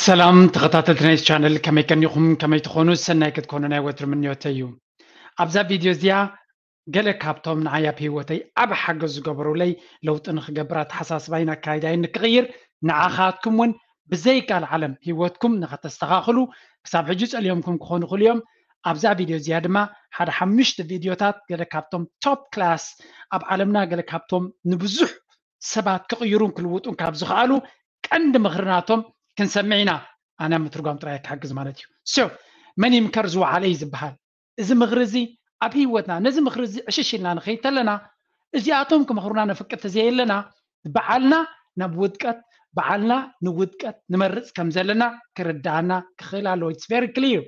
ሰላም ተኸታተልቲ ናይ ቻነል፣ ከመይ ቀኒኹም? ከመይ ትኾኑ? ሰናይ ክትኮኑ ናይ ወትሩ ምንዮተይ እዩ። ኣብዛ ቪድዮ እዚኣ ገለ ካብቶም ንዓይ ኣብ ህይወተይ ዓቢ ሓገዝ ዝገበሩለይ፣ ለውጢ ንኽገብር፣ ኣተሓሳስባይን ኣካይዳይን ንክቕይር፣ ንዓኻትኩም እውን ብዘይ ቃል ዓለም ህይወትኩም ንኸተስተኻኽሉ ክሳብ ሕጂ ጸልዮምኩም ክኾኑ ይኽእሉ እዮም። ኣብዛ ቪድዮ እዚኣ ድማ ሓደ ሓሙሽተ ቪድዮታት፣ ገለ ካብቶም ቶፕ ክላስ ኣብ ዓለምና፣ ገለ ካብቶም ንብዙሕ ሰባት ክቕይሩን ክልውጡን ካብ ዝኽኣሉ ቀንዲ ምኽርናቶም ክንሰምዕ ኢና። ኣነ ኣብ ምትርጓም ጥራይ ክሕግዝ ማለት እዩ። So መን ይምከር ዝወዓለ እዩ ዝበሃል። እዚ ምኽሪ እዚ ኣብ ህይወትና፣ ነዚ ምኽሪ እዚ ዕሽሽ ኢልና ንኸይድ ተለና፣ እዚኣቶም ክመኽሩና ነፍቅድ ተዘየለና፣ በዓልና ናብ ውድቀት፣ በዓልና ንውድቀት ንመርጽ ከም ዘለና ክርዳኣና ክኽእል ኣለዎ። It's very clear።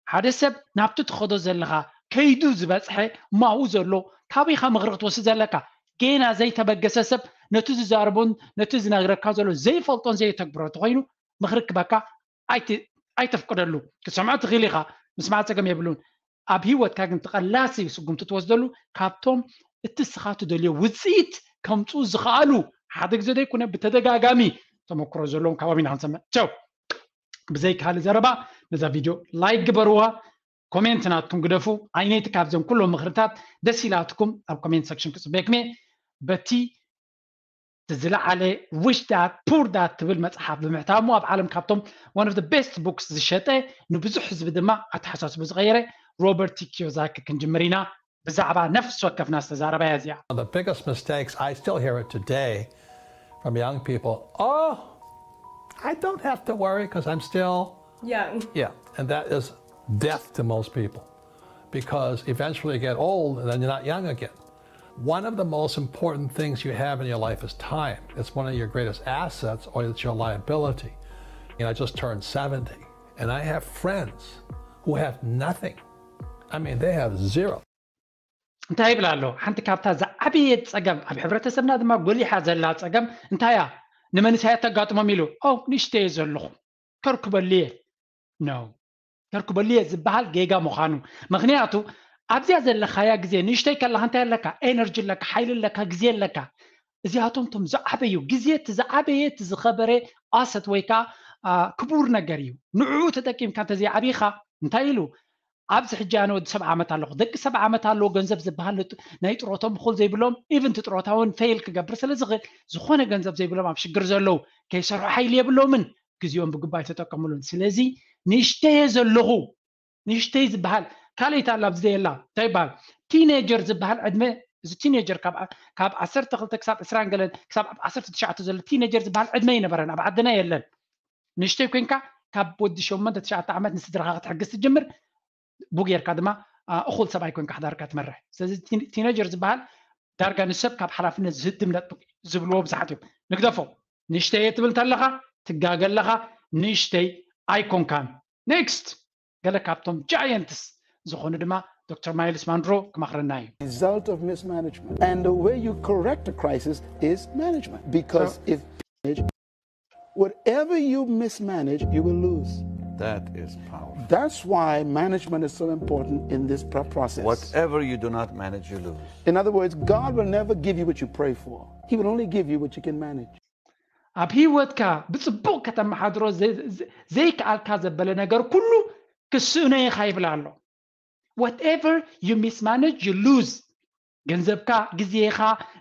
ሓደ ሰብ ናብቲ ትኸዶ ዘለኻ ከይዱ ዝበጽሐ ማኡ ዘሎ፣ ካበይኻ ምኽሪ ክትወስድ ዘለካ? ጌና ዘይተበገሰ ሰብ ነቲ ዝዛረቦን ነቲ ዝነግረካ ዘሎ ዘይፈልጦን ዘይተግብሮ እንተኾይኑ፣ ምኽሪ ክበካ ኣይት-፣ ኣይተፍቅደሉ። ክትሰምዖ ትኽእል ኢኻ፣ ምስማዕ ጸገም የብሉን። ኣብ ህይወትካ ግን እቲ ቀላሲ ስጉምቲ ትወስደሉ ካብቶም እቲ እስኻ ትደልዮ ውጽኢት ከምጽኡ ዝኽኣሉ፣ ሓደ ግዜ ዘይኮነ ብተደጋጋሚ ተመክሮ ዘለዎም ከባቢና ክንሰምዕ። ቸው። ብዘይ ካልእ ዘረባ ነዛ ቪድዮ ላይክ ግበርዋ፣ ኮሜንት ናትኩም ግደፉ። ዓይነይቲ ካብዘን ኩሎም ምኽርታት ደስ ኢላትኩም ኣብ ኮሜንት ሰክሽን ክጽበየኩም እየ። በቲ ዝለዓለ ሪች ዳድ ፑር ዳድ ትብል መጽሓፍ ብምሕታሙ ኣብ ዓለም ካብቶም one of the best books ዝሸጠ፣ ንብዙሕ ህዝቢ ድማ ኣተሓሳስቡ ዝቐየረ ሮበርት ኪዮሳኪ ክንጅምር ኢና። ብዛዕባ ነፍሲ ወከፍና ዝተዛረባያ እዚኣ። The biggest mistakes, I still hear it today from young people. Oh, I don't have to worry because I'm still Young. Yeah, and that is death to most people because eventually you get old and then you're not young again. One of the most important things you have in your life is time. It's one of your greatest assets, or it's your liability. And I just turned seventy, and I have friends who have nothing. I mean, they have zero. እንታይ ይብል ኣሎ? ሓንቲ ካብታ ዝዓበየት ጸገም ኣብ ሕብረተሰብና ድማ ጎሊሓ ዘላ ጸገም እንታይ እያ? ንመንእሰያት ተጋጥሞም ኢሉ፣ ኦ ንእሽተየ ዘለኹ ከርክበሉ እየ ነው ከርክበሉ እየ ዝበሃል ጌጋ ምዃኑ። ምኽንያቱ ኣብዚኣ ዘለኻያ ግዜ ንእሽተይ ከለኻ እንታይ ኣለካ? ኤነርጂ ኣለካ፣ ሓይሊ ኣለካ፣ ግዜ ኣለካ። እዚኣቶም ቶም ዝዓበዩ ግዜ፣ እቲ ዝዓበየ፣ እቲ ዝኸበረ ኣሰት ወይ ከዓ ክቡር ነገር እዩ። ንዕኡ ተጠቂምካ እንተዘይዓቢኻ እንታይ ኢሉ ኣብዚ ሕጂ ኣነ ወዲ ሰብዓ ዓመት ኣለኹ። ደቂ ሰብዓ ዓመት ኣለዎ ገንዘብ ዝበሃል ናይ ጥሮቶም እኹል ዘይብሎም፣ ኢቭን እቲ ጥሮታ እውን ፌል ክገብር ስለ ዝኽእል ዝኾነ ገንዘብ ዘይብሎም ኣብ ሽግር ዘለዉ ከይሰርሑ ሓይሊ የብሎምን፣ ግዜኦም ብግባእ ኣይተጠቀምሉን። ስለዚ ንእሽተየ ዘለኹ ንእሽተይ ዝበሃል ካልእ ኣላ ኣብዚ ዘየላ እንታይ ይበሃል? ቲኔጀር ዝበሃል ዕድመ፣ እዚ ቲኔጀር ካብ ዓሰርተ ክልተ ክሳብ ዕስራን ገለን ክሳብ ዓሰርተ ትሽዓተ ዘሎ ቲኔጀር ዝበሃል ዕድመ ይነበረን ኣብ ዓድና የለን። ንእሽተይ ኮንካ ካብ ወዲ ሸሞንተ ትሽዓተ ዓመት ንስድራኻ ክትሕግዝ ትጅምር፣ ቡ ጌርካ ድማ እኹል ሰብኣይ ኮንካ ሓዳርካ ትመርሕ። ስለዚ ቲኔጀር ዝበሃል ዳርጋ ንሰብ ካብ ሓላፍነት ዝህድም ነጥቢ ዝብልዎ ብዙሓት እዮም። ንግደፎ። ንእሽተይ እየ ትብል እንተለኻ ትጋገ ኣለኻ። ንእሽተይ ኣይኮንካን። ኔክስት። ገለ ካብቶም ጃየንትስ ዝኾኑ ድማ ዶክተር ማይልስ ማንድሮ ክመኽረና እዩ። Result of mismanagement. And the way you correct a crisis is management. Because if whatever you mismanage, you will lose. That is powerful. That's why management is so important in this pro- process. Whatever you do not manage, you lose. In other words, God will never give you what you pray for. He will only give you what you can manage. ኣብ ህይወትካ ብጽቡቕ ከተመሓድሮ ዘ- ዘ- ዘይከኣልካ ዘበለ ነገር ኩሉ ክስእኖ ኢኻ ይብል ኣሎ። Whatever you mismanage, you lose. ገንዘብካ፣ ግዜኻ፣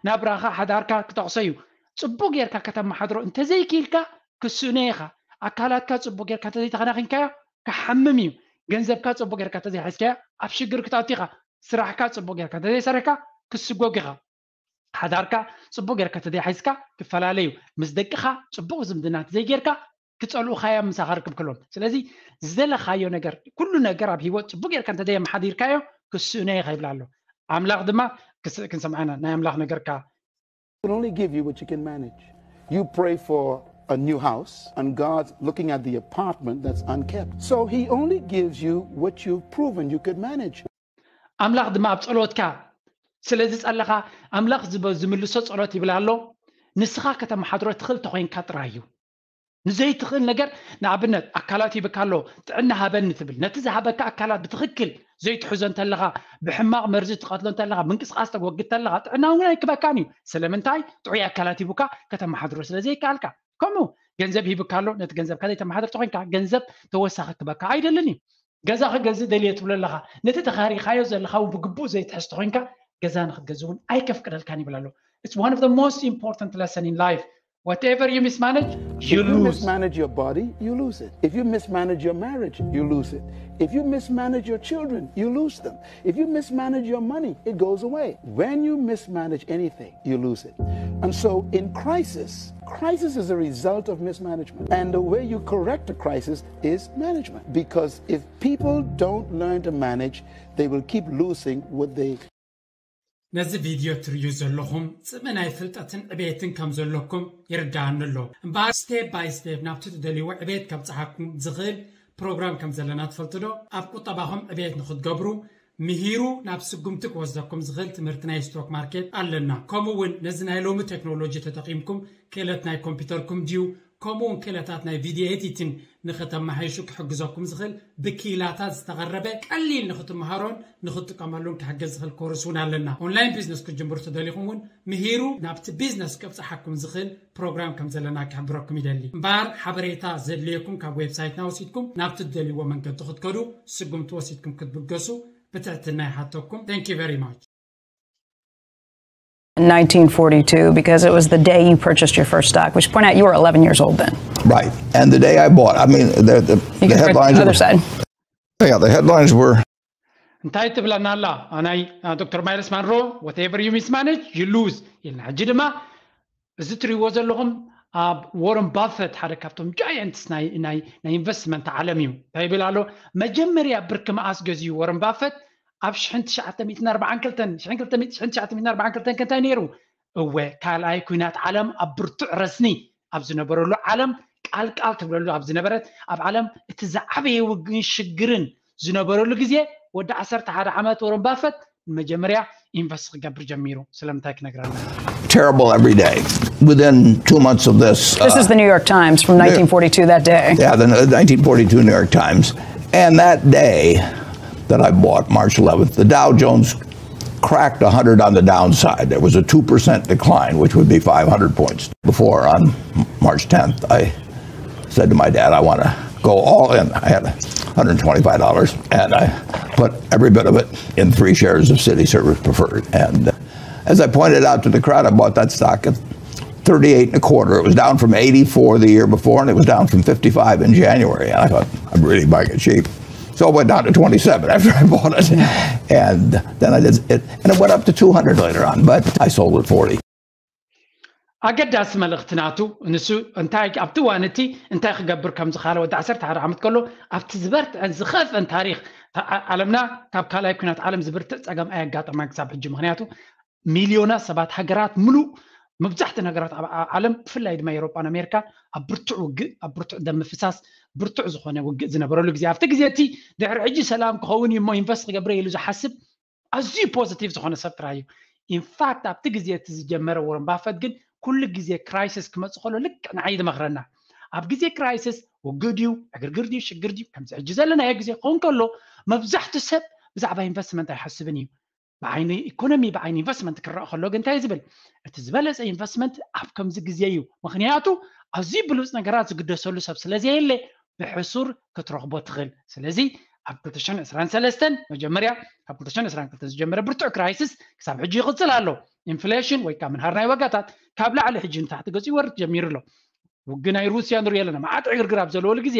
ናብራኻ፣ ሓዳርካ ክጠቕሶ እዩ። ጽቡቕ ጌርካ ከተመሓድሮ እንተዘይክኢልካ ክስእኖ ኢኻ። ኣካላትካ ጽቡቕ ጌርካ እንተዘይተኸናኺንካዮ ክሓምም እዩ። ገንዘብካ ጽቡቕ ጌርካ እንተዘይሓዝካዮ ኣብ ሽግር ክትኣቱ ኢኻ። ስራሕካ ጽቡቕ ጌርካ እንተዘይሰርሕካ ክስጎግ ኢኻ። ሓዳርካ ጽቡቕ ጌርካ እንተዘይሓዝካ ክፈላለዩ፣ ምስ ደቅኻ ጽቡቕ ዝምድና እንተዘይጌርካ ክጸልኡኻ እዮም ምሳኻ ርክብ ክህልዎም። ስለዚ ዝደለኻዮ ነገር፣ ኩሉ ነገር ኣብ ህይወት ጽቡቕ ጌርካ እንተዘየመሓዲርካዮ ክስእኖ ኢኻ ይብል ኣሎ። ኣምላኽ ድማ ክስ- ክንሰምዓና ናይ ኣምላኽ ነገርካ He will only give you what you can manage. You pray for a new house, and God's looking at the apartment that's unkept. So He only gives you what you've proven you could manage. ኣምላኽ ድማ ኣብ ጸሎትካ ስለ ዝጸለኻ ኣምላኽ ዝብ- ዝምልሶ ጸሎት ይብል ኣሎ። ንስኻ ከተመሓድሮ ትኽእል ተኾይንካ ጥራይ እዩ። ንዘይትኽእል ነገር ንኣብነት ኣካላት ሂብካ ኣሎ፣ ጥዕና ሃበኒ ትብል። ነቲ ዝሃበካ ኣካላት ብትኽክል ዘይትሕዞ እንተለኻ፣ ብሕማቕ መርዚ ትቐትሎ እንተለኻ፣ ምንቅስቓስ ተወግድ እንተለኻ ጥዕና እውን ኣይክበካን እዩ። ስለምንታይ? ጥዑይ ኣካላት ሂቡካ ከተመሓድሮ ስለ ዘይከኣልካ። ከምኡ ገንዘብ ሂብካ ኣሎ፣ ነቲ ገንዘብካ ዘይተመሓደር ተኮይንካ ገንዘብ ተወሳኺ ክበካ ኣይደልን እዩ። ገዛ ክገዝእ ደልየ ትብሎ ኣለኻ፣ ነቲ ተኻሪኻዮ ዘለኻ እውን ብግቡእ ዘይትሕዝ ተኮይንካ ገዛ ንክትገዝእ እውን ኣይከፍቅደልካን ይብል ኣሎ። It's one of the most important lesson in life. Whatever you mismanage, you If you lose. Mismanage your body, you lose it. If you mismanage your marriage, you lose it. If you mismanage your children, you lose them. If you mismanage your money, it goes away. When you mismanage anything, you lose it. And so in crisis, crisis is a result of mismanagement. And the way you correct a crisis is management. Because if people don't learn to manage, they will keep losing what they ነዚ ቪድዮ ትርእዩ ዘለኹም ጽምእ ናይ ፍልጠትን ዕቤትን ከም ዘለኩም ይርዳኣኒ ኣሎ። እምበኣር step by step ናብቲ ትደልይዎ ዕቤት ከብጽሓኩም ዝኽእል ፕሮግራም ከም ዘለና ትፈልጡ ዶ? ኣብ ቁጠባኹም ዕቤት ንኽትገብሩ ምሂሩ ናብ ስጉምቲ ክወስደኩም ዝኽእል ትምህርቲ ናይ ስቶክ ማርኬት ኣለና። ከምኡ እውን ነዚ ናይ ሎሚ ቴክኖሎጂ ተጠቒምኩም ክእለት ናይ ኮምፒውተርኩም ድዩ ከምኡ እውን ክእለታት ናይ ቪድዮ ኤዲቲን ንኽተመሓይሹ ክሕግዘኩም ዝኽእል ብኪላታት ዝተቐረበ ቀሊል ንኽትመሃሮን ንኽትጥቀመሉን ክሕግዝ ዝኽእል ኮርስ እውን ኣለና። ኦንላይን ቢዝነስ ክትጅምሩ ትደሊኹም እውን ምሂሩ ናብቲ ቢዝነስ ከብፅሓኩም ዝኽእል ፕሮግራም ከም ዘለና ክሕብረኩም ይደሊ። እምበኣር ሓበሬታ ዘድልየኩም ካብ ዌብሳይትና ወሲድኩም ናብቲ ትደልይዎ መንገዲ ክትከዱ ስጉምቲ ወሲድኩም ክትብገሱ ብትሕትና ይሓተኩም። Thank you very much. In nineteen forty-two because it was the day you purchased your first stock, which point out you were eleven years old then. Right. And the day I bought, I mean, the, the, You the can read headlines the other were, side. Yeah, the headlines were እንታይ ትብለና ኣላ ናይ ዶክተር ማይልስ ማንሮ? Whatever you mismanage, you lose ኢልና። ሕጂ ድማ እዚ ትሪእዎ ዘለኹም ኣብ ወረን ባፈት ሓደ ካብቶም ጃየንትስ ናይ ኢንቨስትመንት ዓለም እዩ። እንታይ ይብል ኣሎ? መጀመርያ ብርኪ መኣስ ገዝዩ ወረን ባፈት ኣብ ሽሕን ትሽዓተ ሚእትን ኣርባዓን ክልተን ሽሕን ክልተ ሚእቲ ሽሕን ትሽዓተ ሚእትን ኣርባዓን ክልተን ከንታይ ነይሩ? እወ ካልኣይ ኩናት ዓለም ኣብ ብርቱዕ ረስኒ ኣብ ዝነበረሉ ዓለም ቃልቃል ትብለሉ ኣብ ዝነበረት ኣብ ዓለም እቲ ዝዓበየ ውግእን ሽግርን ዝነበረሉ ግዜ ወዲ ዓሰርተ ሓደ ዓመት ወረን ባፈት ንመጀመርያ ኢንቨስት ክገብር ጀሚሩ። ስለምንታይ ክነግረና? Terrible every day. Within two months of this, This is the New York Times from nineteen forty-two that day. Yeah, the nineteen forty-two New York Times. And that day that I bought, March eleventh, the Dow Jones cracked one hundred on the downside. There was a two percent decline, which would be five hundred points. Before, on March tenth, I said to my dad, "I want to go all in." I had one hundred twenty-five dollars, and I put every bit of it in three shares of City Service Preferred. And uh, as I pointed out to the crowd, I bought that stock at thirty-eight and a quarter. It was down from eighty-four the year before, and it was down from fifty-five in January. And I thought, "I'm really buying it cheap." So it went down to twenty-seven after I bought it. And then I did it, and it went up to two hundred later on, but I sold at forty. ኣገዳሲ መልእኽቲ ናቱ ንሱ እንታይ ኣብቲ እዋን እቲ እንታይ ክገብር ከም ዝኻለ ወዲ ዓሰርተ ሓደ ዓመት ከሎ ኣብቲ ዝበርትዐን ዝኸፍአን ታሪኽ ዓለምና ካብ ካልኣይ ኩናት ዓለም ዝብርትዕ ጸገም ኣየጋጠማን ክሳብ ሕጂ። ምክንያቱ ሚልዮናት ሰባት፣ ሃገራት ምሉእ፣ መብዛሕትኡ ሃገራት ኣብ ዓለም ብፍላይ ድማ ኤሮጳን ኣሜሪካ ኣብ ብርቱዕ ውግእ፣ ኣብ ብርቱዕ ደም ምፍሳስ፣ ብርቱዕ ዝኾነ ውግእ ዝነበረሉ ግዜ ኣብቲ ግዜ እቲ ድሕሪ ሕጂ ሰላም ክኸውን እዩ እሞ ኢንቨስት ክገብረ ኢሉ ዝሓስብ ኣዝዩ ፖዚቲቭ ዝኾነ ሰብ ጥራይ እዩ። ኢንፋክት ኣብቲ ግዜ እቲ ዝጀመረ ወረን ባፈት ግን ኩሉ ግዜ ክራይሲስ ክመፅእ ከሎ ልክዕ ንዓይ ዝመኽረና ኣብ ግዜ ክራይሲስ ውግእ ድዩ ዕግርግር ድዩ ሽግር ድዩ ከምዚ ሕጂ ዘለናዮ ግዜ ክኸውን ከሎ መብዛሕትኡ ሰብ ብዛዕባ ኢንቨስትመንት ኣይሓስብን እዩ። ብዓይኒ ኢኮኖሚ ብዓይኒ ኢንቨስትመንት ክረአ ከሎ ግን እንታይ ዝብል እቲ ዝበለፀ ኢንቨስትመንት ኣብ ከምዚ ግዜ እዩ። ምክንያቱ ኣዝዩ ብሉፅ ነገራት ዝግደሰሉ ሰብ ስለዘየለ ብሕሱር ክትረኽቦ ትኽእል። ስለዚ ኣብ ክልተ ሽሕን ዕስራን ሰለስተን መጀመርያ ካብ ክልተ ሽሕን ዕስራን ክልተን ዝጀመረ ብርቱዕ ክራይሲስ ክሳብ ሕጂ ይቕፅል ኣሎ። ኢንፍሌሽን ወይ ከዓ ምንሃር ናይ ዋጋታት ካብ ላዕሊ ሕጂ ንታሕቲ ገፂ ይወርድ ጀሚሩ ኣሎ። ውግእ ናይ ሩስያ ንሪኦ ኣለና። መዓት ዕግርግር ኣብ ዘለወሉ ግዜ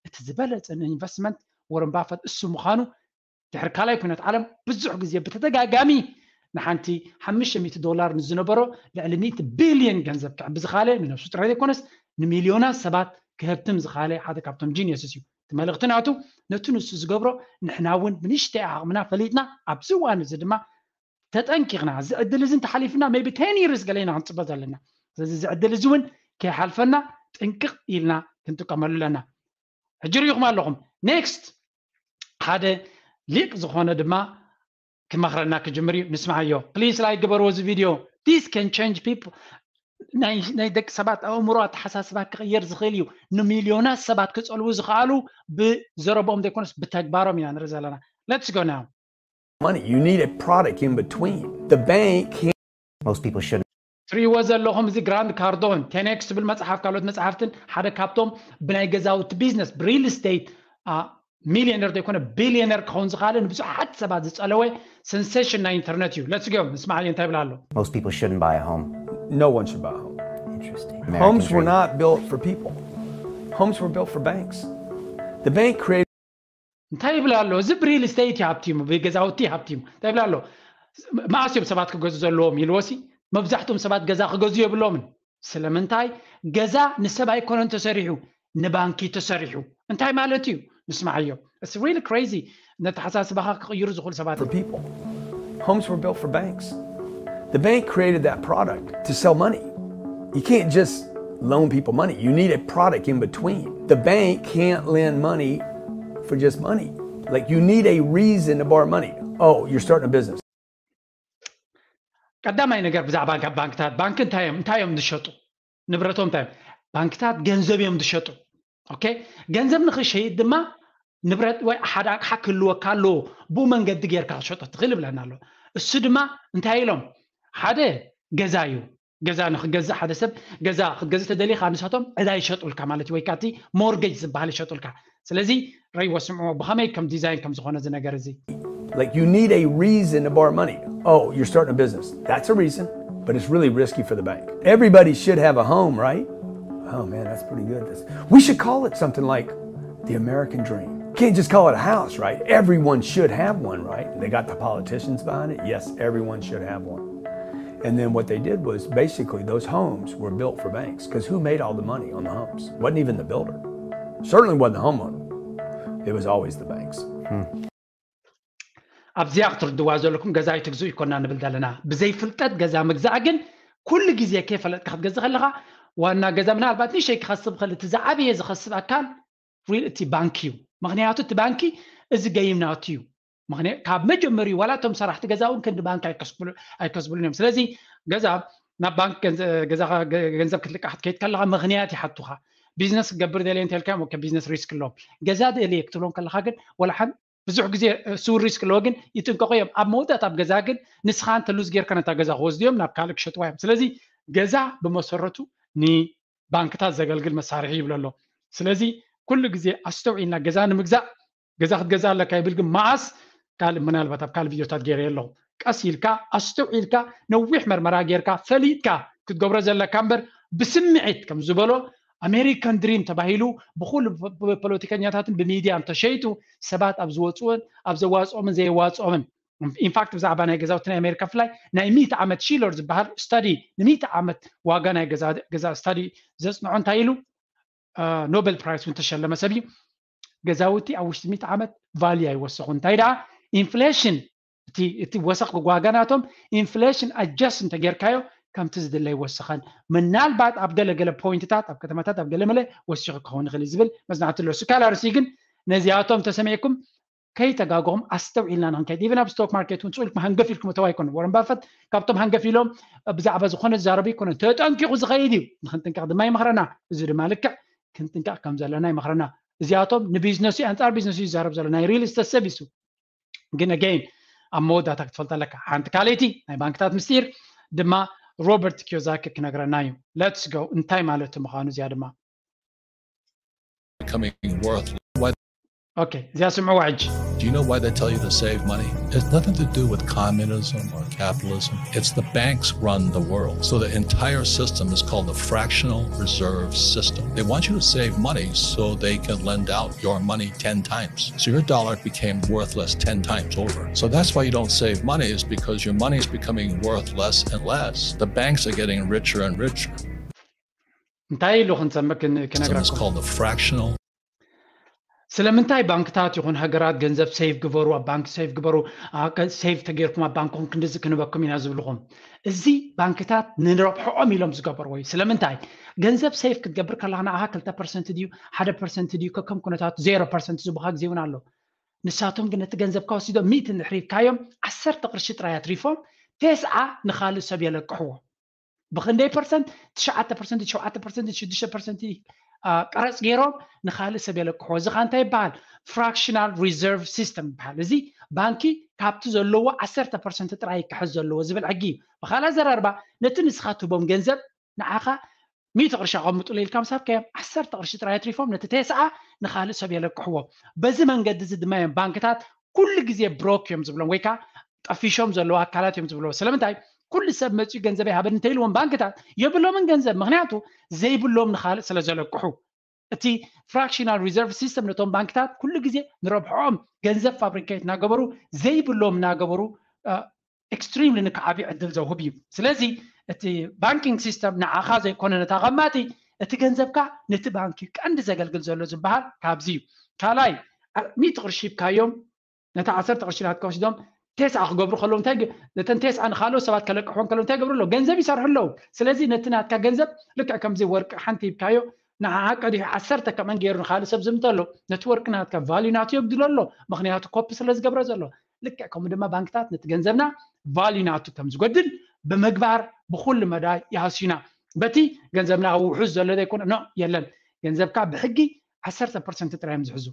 እቲ ዝበለፀ ንኢንቨስትመንት ወረን ባፈት እሱ ምዃኑ ድሕሪ ካልኣይ ኩነት ዓለም ብዙሕ ግዜ ብተደጋጋሚ ንሓንቲ ሓሙሽተ ሚእቲ ዶላር ንዝነበሮ ልዕሊ ሚእቲ ቢልዮን ገንዘብ ክዕቢ ዝኻለ ንነብሱ ጥራይ ዘይኮነስ ንሚልዮናት ሰባት ክህብትም ዝኻለ ሓደ ካብቶም ጂኒየስስ እዩ። እቲ መልእኽቲ ናቱ ነቲ ንሱ ዝገብሮ ንሕና እውን ብንእሽተይ ዓቕምና ፈሊጥና ኣብዚ እዋን እዚ ድማ ተጠንቂቕና እዚ ዕድል እዚ እንተሓሊፍና maybe ten years ገለ ኢና ክንፅበ ዘለና። ስለዚ እዚ ዕድል እዚ እውን ከይሓልፈና ጥንቅቕ ኢልና ክንጥቀመሉ ኣለና። ሕጂ ርኢኹም ኣለኹም። ኔክስት ሓደ ሊቅ ዝኾነ ድማ ክመኽረና ክጅምር እዩ። ንስምዓዮ። ፕሊስ ላይክ ግበርዎ እዚ ቪድዮ። This can change people. ናይ ደቂ ሰባት ኣእምሮ ኣተሓሳስባ ክቕየር ዝኽእል እዩ። ንሚልዮናት ሰባት ክፀልዉ ዝኽኣሉ ብዘረብኦም ዘይኮነስ ብተግባሮም ኢና ንርኢ ዘለና። Let's go now. Money. You need a product in between. The bank can't Most people shouldn't. ትሪእዎ ዘለኹም እዚ ግራንት ካርዶን ቴን ኤክስ ትብል መፅሓፍ ካልኦት መፅሓፍትን ሓደ ካብቶም ብናይ ገዛውቲ ቢዝነስ ብሪል ስቴት ሚሊዮነር ዘይኮነ ቢሊዮነር ክኸውን ዝኽኣለ ንብዙሓት ሰባት ዝፀለወ ሰንሴሽን ናይ ኢንተርነት እዩ። ለትስ ጎ ንስማዕ እንታይ ይብል ኣሎ። Most people shouldn't buy a home. No one should buy a home. Interesting. Homes were not built for people. Homes were built for banks. The bank created እንታይ ይብል ኣሎ? እዚ ብሪል ስቴት እዩ ሃብቲሙ፣ ብገዛውቲ ሃብቲሙ። እንታይ ይብል ኣሎ? መኣስ እዮም ሰባት ክገዙ ዘለዎም ኢልዎሲ መብዛሕትኦም ሰባት ገዛ ክገዙ የብሎምን። ስለምንታይ? ገዛ ንሰብ ኣይኮነን ተሰሪሑ፣ ንባንኪ ተሰሪሑ። እንታይ ማለት እዩ? ንስማዓዮ። It's really crazy። ነተሓሳስባኻ ክቕይሩ ዝኽእሉ ሰባት for people. Homes were built for banks. The bank created that product to sell money. You can't just loan people money. You need a product in between. The bank can't lend money for just money. Like, you need a reason to borrow money. Oh, you're starting a business. ቀዳማይ ነገር ብዛዕባ ባንክታት፣ ባንክ እንታይ እዮም እንታይ እዮም ዝሸጡ? ንብረቶም እንታይ እዮም? ባንክታት ገንዘብ እዮም ዝሸጡ። ኦኬ፣ ገንዘብ ንኽሸይጥ ድማ ንብረት ወይ ሓደ ኣቕሓ ክህልወካ ኣለዎ። ብኡ መንገዲ ጌርካ ክትሸጦ ትኽእል ይብለና ኣሎ። እሱ ድማ እንታይ ኢሎም? ሓደ ገዛ እዩ። ገዛ ንኽገዝእ ሓደ ሰብ ገዛ ክትገዝእ ተደሊኻ ንሳቶም ዕዳ ይሸጡልካ ማለት እዩ፣ ወይ ከዓ እቲ ሞርጌጅ ዝበሃል ይሸጡልካ። ስለዚ ረይዎ ስምዕዎ ብኸመይ ከም ዲዛይን ከም ዝኾነ እዚ ነገር እዚ። Like, you need a reason to borrow money. Oh, you're starting a business. That's a reason, but it's really risky for the bank. Everybody should have a home, right? Oh man, that's pretty good. That's, we should call it something like the American dream. Can't just call it a house, right? Everyone should have one, right? They got the politicians behind it. Yes, everyone should have one. And then what they did was basically those homes were built for banks because who made all the money on the homes? Wasn't even the builder. Certainly wasn't the homeowner. It was always the banks. ኣብዚኣ ክትርድዋ ዘለኩም ገዛ ኣይትግዙ ይኮና ንብል ዘለና። ብዘይ ፍልጠት ገዛ ምግዛእ ግን ኩሉ ግዜ ከይፈለጥካ ክትገዝእ ከለኻ ዋና ገዛ ምናልባት ንእሽተይ ክኸስብ ክእል፣ እቲ ዝዓበየ ዝኸስብ ኣካል ሪል እቲ ባንኪ እዩ። ምክንያቱ እቲ ባንኪ እዚ ገይም ናቱ እዩ። ምክንያት ካብ መጀመሪኡ ዋላ እቶም ሰራሕቲ ገዛ እውን ክንዲ ባንኪ ኣይከስብሉ ኣይከስብሉን እዮም። ስለዚ ገዛ ናብ ባንክ ገንዘ- ገዛኻ ገ- ገንዘብ ክትልቃሕ ክትከይድ ከለኻ ምክንያት ይሓቱኻ። ቢዝነስ ክገብር ደልየ እንተልካ እዮም ቢዝነስ ሪስክ ኣለዎም። ገዛ ደልየ ክትብሎም ከለኻ ግን ዋላ ሓን ብዙሕ ግዜ እ፣ ስውር ሪስክ ኣለዎ ግን ይጥንቀቑ እዮም። ኣብ መወዳእታ ኣብ ገዛ ግን ንስኻ እንተ ሉዝ ጌርካ ነታ ገዛ ክወስዱ እዮም ናብ ካልእ ክሸጥዋ እዮም። ስለዚ ገዛ ብመሰረቱ ንባንክታት ዘገልግል መሳርሒ ይብሎ ኣሎ። ስለዚ ኩሉ ግዜ ኣስተውዒልና ገዛ ንምግዛእ ገዛ ክትገዛ ኣለካ ይብል ግን መኣስ ካልእ ምናልባት ኣብ ካልእ ቪድዮታት ገይረ ኣለኹ። ቀስ ኢልካ ኣስተውዒልካ ነዊሕ መርመራ ጌርካ ፈሊጥካ ክትገብሮ ዘለካ እምበር ብስምዒት ከም ዝበሎ ኣሜሪካን ድሪም ተባሂሉ ብኩሉ ብ- ብ- ፖለቲከኛታትን ብሚድያን ተሸይጡ ሰባት ኣብ ዝወፅኦን ኣብ ዘዋፅኦምን ዘየዋፅኦምን ኢንፋክት ብዛዕባ ናይ ገዛውቲ ናይ ኣሜሪካ ብፍላይ ናይ ሚእቲ ዓመት ሺለር ዝበሃል ስታዲ ንሚእቲ ዓመት ዋጋ ናይ ገዛ- ገዛ ስታዲ ዘፅንዖ እንታይ ኢሉ ኖቤል ፕራይስ እውን ተሸለመ ሰብ እዩ። ገዛውቲ ኣብ ውሽጢ ሚእቲ ዓመት ቫልዩ ኣይወሰኹ። እንታይ ደኣ ኢንፍሌሽን እቲ እቲ ወሰኽ ዋጋ ናቶም ኢንፍሌሽን ኣጀስት እንተጌርካዮ ከምቲ ዝድለ ይወሰኸን። ምናልባት ኣብ ገለገለ ፖይንትታት ኣብ ከተማታት ኣብ ገለ መለ ወሲኹ ክኸውን ይኽእል እዩ ዝብል መጽናዕቲ ኣሎ። ስካላርሲ ግን ነዚኣቶም ተሰሚዕኩም ከይተጋገኹም ኣስተውዒልና ንክንከይድ ኢቨን ኣብ ስቶክ ማርኬት እውን ጽኡልኩም ሃንገፍ ኢልኩም እተው ኣይኮነ። ወረን ባፈት ካብቶም ሃንገፍ ኢሎም ብዛዕባ ዝኾነ ዝዛረቡ ኣይኮነ። ተጠንቂቑ ዝኸይድ እዩ። ንክንጥንቀቕ ድማ ይመኽረና። እዚ ድማ ልክዕ ክንጥንቀቕ ከም ዘለና ይመኽረና። እዚኣቶም ንቢዝነሱ ኣንጻር ቢዝነሱ ይዛረብ ዘሎ ናይ ሪል ስቴት ሰብ ይሱ ግን ኣገይን ኣብ መወዳእታ ክትፈልጥ ኣለካ። ሓንቲ ካልእቲ ናይ ባንክታት ምስጢር ድማ ሮበርት ኪዮዛኪ ክነግረና እዩ። ለትስ ጎ እንታይ ማለት ምዃኑ እዚኣ ድማ becoming worthless. Why ኦኬ እዚኣ ስምዕዋ ሕጂ Do you know why they tell you to save money? It's nothing to do with communism or capitalism. It's the banks run the world. So the entire system is called the fractional reserve system. They want you to save money so they can lend out your money ten times. So your dollar became worthless ten times over. So that's why you don't save money, is because your money is becoming worth less and less. The banks are getting richer and richer. እንታይ ኢሉ ክንሰምዕ ክን- System is ክነግረኩም called the fractional ስለምንታይ ባንክታት ይኹን ሃገራት ገንዘብ ሴቭ ግበሩ ኣብ ባንክ ሴቭ ግበሩ ሴቭ ተጌርኩም ኣብ ባንክኹም ክንድዚ ክንበኩም ኢና ዝብልኹም? እዚ ባንክታት ንረብሖኦም ኢሎም ዝገበርዎ እዩ። ስለምንታይ ገንዘብ ሴቭ ክትገብር ከለኻ ንኣኻ ክልተ ፐርሰንት ድዩ ሓደ ፐርሰንት ድዩ ከከም ኩነታቱ ዜሮ ፐርሰንት ዝቡኻ ግዜ እውን ኣሎ። ንሳቶም ግን ነቲ ገንዘብካ ወሲዶም ሚእቲ እንድሕር ሂብካዮም ዓሰርተ ቅርሺ ጥራይ ኣትሪፎም ተስዓ ንኻልእ ሰብ የለቅሕዎ። ብክንደይ ፐርሰንት? ትሽዓተ ፐርሰንት፣ ሸውዓተ ፐርሰንት፣ ሽዱሽተ ፐርሰንት ቀረፅ ገይሮም ንካልእ ሰብ የለቅሕዎ። እዚ ከዓ እንታይ ይበሃል? Fractional reserve system ይበሃል። እዚ ባንኪ ካብቲ ዘለዎ ዓሰርተ ፐርሰንት ጥራይ ክሕዝ ዘለዎ ዝብል ሕጊ እዩ። ብካልእ ኣዘራርባ፣ ነቲ ንስኻ ትህቦም ገንዘብ ንዓኻ ሚእቲ ቅርሺ ኣቐምጡሉ ኢልካ ምስ ሃብካዮም፣ ዓሰርተ ቅርሺ ጥራይ ኣትሪፎም ነቲ ተስዓ ንኻልእ ሰብ የለቅሕዎ። በዚ መንገዲ እዚ ድማ እዮም ባንክታት ኩሉ ግዜ ብሮክ እዮም ዝብሎም፣ ወይ ከዓ ጠፊሾም ዘለዉ ኣካላት እዮም ዝብልዎ። ስለምንታይ? ኩሉ ሰብ መፂኡ ገንዘብ ይሃበኒ እንተኢልዎም ባንክታት የብሎምን ገንዘብ፣ ምክንያቱ ዘይብሎም ንኻልእ ስለ ዘለቅሑ። እቲ fractional reserve system ነቶም ባንክታት ኩሉ ግዜ ንረብሖም ገንዘብ ፋብሪኬት እናገበሩ ዘይብሎም እናገበሩ ኤክስትሪምሊ ንክዓብዩ ዕድል ዘውህብ እዩ። ስለዚ እቲ ባንኪንግ ሲስተም ንዓኻ ዘይኮነ ነታ ቀማጢ፣ እቲ ገንዘብካ ነቲ ባንኪ ቀንዲ ዘገልግል ዘሎ ዝበሃል ካብዚ እዩ። ካልኣይ፣ ሚእቲ ቅርሺ ሂብካዮም፣ ነታ ዓሰርተ ቅርሺ ናትካ ወሲዶም ቴስዓ ክገብሩ ከለዉ እንታይ ግ- ነተን ቴስዓ ንካልኦት ሰባት ከለቅሕወን ከለዉ እንታይ ገብሩ ኣለዉ? ገንዘብ ይሰርሑ ኣለዉ። ስለዚ ነቲ ናትካ ገንዘብ ልክዕ ከምዚ ወርቂ ሓንቲ ሂብካዮ ንዓዓ ቀዲሑ ዓሰርተ ከምአን ገይሩ ንካልእ ሰብ ዝምተ ኣሎ። ነቲ ወርቂ ናትካ ቫልዩ ናቱ የጉድሎ ኣሎ፣ ምክንያቱ ኮፒ ስለ ዝገብረ ዘሎ። ልክዕ ከምኡ ድማ ባንክታት ነቲ ገንዘብና ቫልዩ ናቱ ከም ዝጎድል ብምግባር ብኩሉ መዳይ ይሃስዩና። በቲ ገንዘብና ውሑስ ዘሎ ዘይኮነ ኖ የለን፣ ገንዘብካ ብሕጊ ዓሰርተ ፐርሰንት ጥራይ እዮም ዝሕዙ።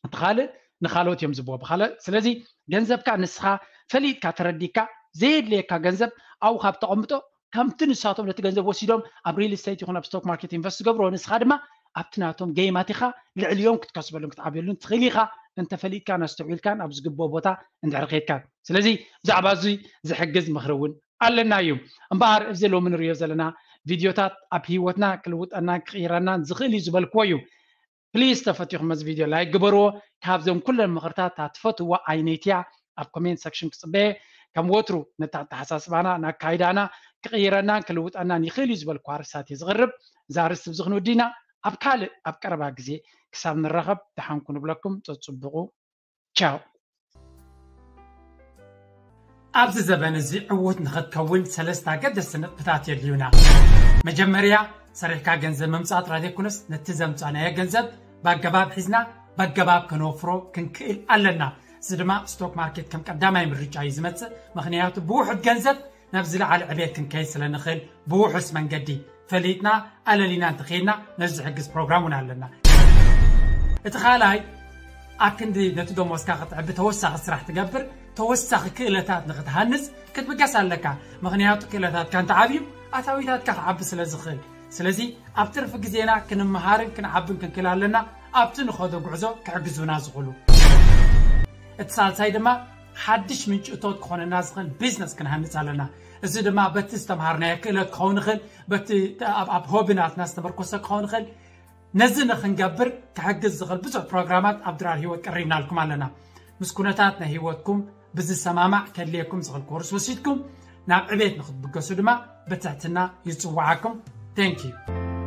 እቲ ካልእ ንካልኦት እዮም ዝብዎ ብካልእ። ስለዚ ገንዘብካ ንስኻ ፈሊጥካ ተረዲካ ዘየድልየካ ገንዘብ ኣብኡ ካብ ተቐምጦ ከምቲ ንሳቶም ነቲ ገንዘብ ወሲዶም ኣብ ሪል ስቴት ይኹን ኣብ ስቶክ ማርኬት ኢንቨስት ዝገብርዎ፣ ንስኻ ድማ ኣብቲ ናቶም ገይማት ኢኻ ልዕሊኦም ክትከስበሉን ክትዓብየሉን ትኽእል ኢኻ፣ እንተፈሊጥካን ኣስተውዒልካን ኣብ ዝግብኦ ቦታ እንድሕር ከይድካን። ስለዚ ብዛዕባ እዙይ ዝሕግዝ ምኽሪ እውን ኣለና እዩ። እምበኣር እዚ ሎሚ ንሪኦ ዘለና ቪድዮታት ኣብ ህይወትና ክልውጠናን ክቕይረናን ዝኽእል እዩ ዝበልክዎ እዩ። ፕሊዝ ተፈቲኹም እዚ ቪድዮ ላይክ ግበርዎ። ካብዞም ኩለን ምኽርታት እታ ትፈትዋ ኣይነይቲ እያ ኣብ ኮሜንት ሰክሽን ክፅበየ። ከም ወትሩ ነታ ኣተሓሳስባና ናካይዳና ክቕይረናን ክልውጠናን ይኽእል እዩ ዝበልኩ ኣርእስታት እየ ዝቕርብ። እዛ ኣርእስቲ ብዚ ክንውዲና ኣብ ካልእ ኣብ ቀረባ ግዜ ክሳብ ንራኸብ ደሓንኩ ንብለኩም። ፀፅብቑ። ቻው። ኣብዚ ዘበን እዚ ዕዉት ንኽትከውን ሰለስተ ኣገደስቲ ነጥብታት የድልዩና። መጀመርያ ሰሪሕካ ገንዘብ ምምፃእ ጥራይ ዘይኮነስ ነቲ ዘምፃእናዮ ገንዘብ ብኣገባብ ሒዝና ብኣገባብ ከነወፍሮ ክንክእል ኣለና። እዚ ድማ ስቶክ ማርኬት ከም ቀዳማይ ምርጫ እዩ ዝመፅእ። ምክንያቱ ብውሑድ ገንዘብ ናብ ዝለዓለ ዕቤት ክንከይድ ስለ ንኽእል ብውሑስ መንገዲ ፈሊጥና ኣለሊና እንተኸይድና ነዚ ዝሕግዝ ፕሮግራም እውን ኣለና። እቲ ካልኣይ ኣብ ክንዲ ነቲ ደሞዝካ ክትዕቢ ተወሳኺ ስራሕ ትገብር ተወሳኺ ክእለታት ንክትሃንፅ ክትብገስ ኣለካ። ምክንያቱ ክእለታትካ እንተዓብዩ ኣታዊታትካ ክዓቢ ስለ ዝኽእል። ስለዚ ኣብ ትርፊ ግዜና ክንመሃርን ክንዓብን ክንክእል ኣለና ኣብቲ ንኸዶ ጉዕዞ ክሕግዙና ዝኽእሉ። እቲ ሳልሳይ ድማ ሓድሽ ምንጭ እቶት ክኾነና ዝኽእል ቢዝነስ ክንሃንፅ ኣለና። እዚ ድማ በቲ ዝተምሃርናዮ ክእለት ክኸውን ይኽእል፣ በቲ ኣብ ሆቢ ናትና ዝተመርኮሰ ክኸውን ይኽእል። ነዚ ንክንገብር ክሕግዝ ዝኽእል ብዙሕ ፕሮግራማት ኣብ ድራር ህይወት ቀሪብናልኩም ኣለና። ምስ ኩነታት ናይ ህይወትኩም ብዝሰማማዕ ከድልየኩም ዝኽእል ኮርስ ወሲድኩም ናብ ዕቤት ንክትብገሱ ድማ ብትሕትና ይፅዋዓኩም። Thank you።